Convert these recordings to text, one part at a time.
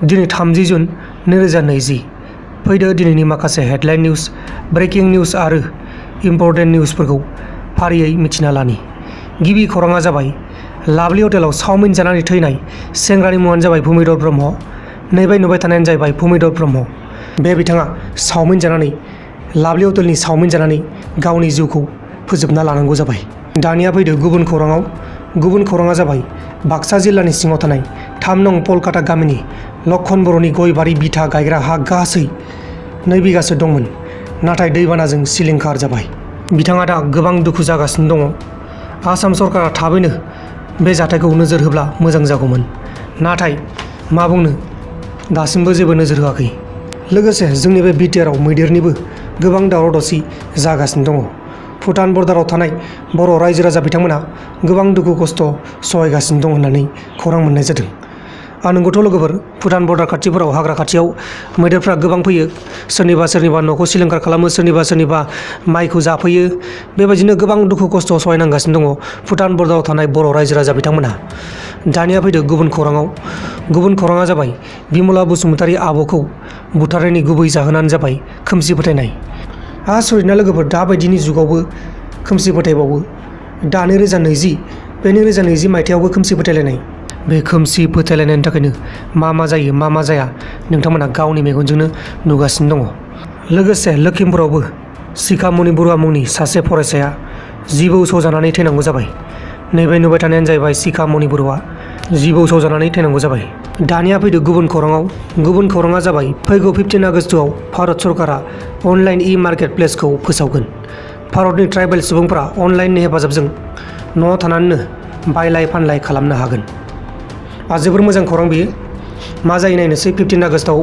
दिनै 30 जुन 2020 फैदो दिनैनि माखासे हेडलाइन निउज ब्रेकिं निउज आरो इम्पर्टेन्ट निउजफोरखौ फारियै मिथिना लानि। गिबि खौराङा जाबाय लाभलि हटेलाव चाउमिन जानानै थैनाय सेंग्रानि मुङानो जाबाय भुमिधर ब्रह्म। नैबे नुबाय थानायानो जाहैबाय भुमिधर ब्रह्म। बे बिथाङा चाउमिन जानानै लाभलि हटेलनि चाउमिन जानानै गावनि जिउखौ फोजोबना लानांगौ जाबाय। दानिया फैदो गुबुन खौराङाव। गुबुन खौराङा जाबाय बाक्सा जिल्लानि सिङाव थानाय 3 नं पलकाता गामिनि लक्षन बर'नि गय बारि बिथा गायग्रा हा गासै 2 बिगासो दंमोन, नाथाय दैबानाजों सिलिंखार जाबाय। बिथाङा दा गोबां दुखु जागासिनो दङ। आसाम सरकारा थाबैनो बे जाथायखौ नोजोर होब्ला मोजां जागौमोन, नाथाय मा बुंनो दासिमबो जेबो नोजोर होआखै। लोगोसे जोंनि बे बिटिआरआव मैदेरनिबो गोबां दावराव दावसि जागासिनो दङ। भुटान बर्डाराव थानाय बर' रायजो राजा बिथांमोना गोबां दुखु खस्थ' सहायगासिनो दं होननानै खौरां मोननाय जादों। नंगौथ' लोगोफोर, भुटान बर्डार खाथिफोराव हाग्रा खाथियाव मैदेरफ्रा गोबां फैयो। सोरनिबा न'खौ सिलिंखार खालामो, सोरनिबा माइखौ जाफैयो। बेबायदिनो गोबां दुखु खस्थ' सहायनांगासिनो दङ भुटान बर्डाराव थानाय बर' रायजो राजा बिथांमोनहा। दानिया फैदो गुबुन खौराङाव। गुबुन खौराङा जाबाय बिमला बसुमतारी आब'खौ बुथारनायनि गुबै जाहोनानो जाबाय खोमसि फोथायनाय। आसरित लोगोफोर, दाबायदिनि जुगावबो खोमसि फोथायबावो। दा 2020 बे 2020 मायथाइयावबो खोमसि फोथायलायनाय। बे खोमसि फोथायलायनायनि थाखायनो मा जायो मा जाया नोंथांमोना गावनि मेगनजोंनो नुगासिनो दङ। लोगोसे लखिमपुरावबो शिखामणि बरुवा मुंनि सासे फरायसाया जिबौ सौजानानै थैनांगौ जाबाय। नैबे नुबाय थानायानो जाहैबाय शिखामणि बरुवा जिबौ सौजानानै थैनांगौ जाबाय। दानिया फैदो गुबुन खौराङाव। गुबुन खौराङा जाबाय फैगौ 15 आगस्टआव भारत सरकारा अनलाइन मार्केट प्लेसखौ फोसावगोन। भारतनि ट्राइबेल सुबुंफोरा अनलाइननि हेफाजाबजों न'आव थानानैनो बायलाय फानलाय खालामनो हागोन। जोबोर मोजां खौरां बियो। मा जायो नायनोसै। 15 आगस्टआव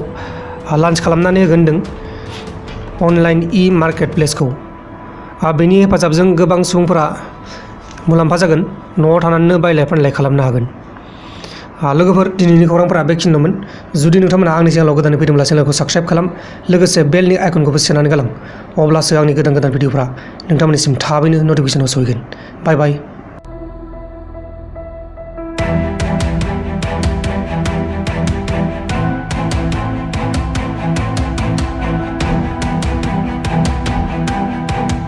लन्च खालामनानै होगोन होनदों अनलाइन मार्केट प्लेसखौ। बेनि हेफाजाबजों गोबां सुबुंफोरा मुलाम्फा जागोन, न'आव थानानैनो बायलाय फानलाय खालामनो हागोन। लोगोफोर, दिनैनि खौरांफोरा बेखिनिल'मोन। जुदि नोंथांमोना आंनि चेनेलाव गोदानै फैदोंब्ला चेनेलखौ साबस्क्राइब खालाम, लोगोसे बेलनि आइकनखौबो सोनानै गालां। अब्लासो आंनि गोदान भिडिअफ्रा नोंथांमोननिसिम थाबैनो नटिफिकेसनाव सहैगोन। बाय बाय।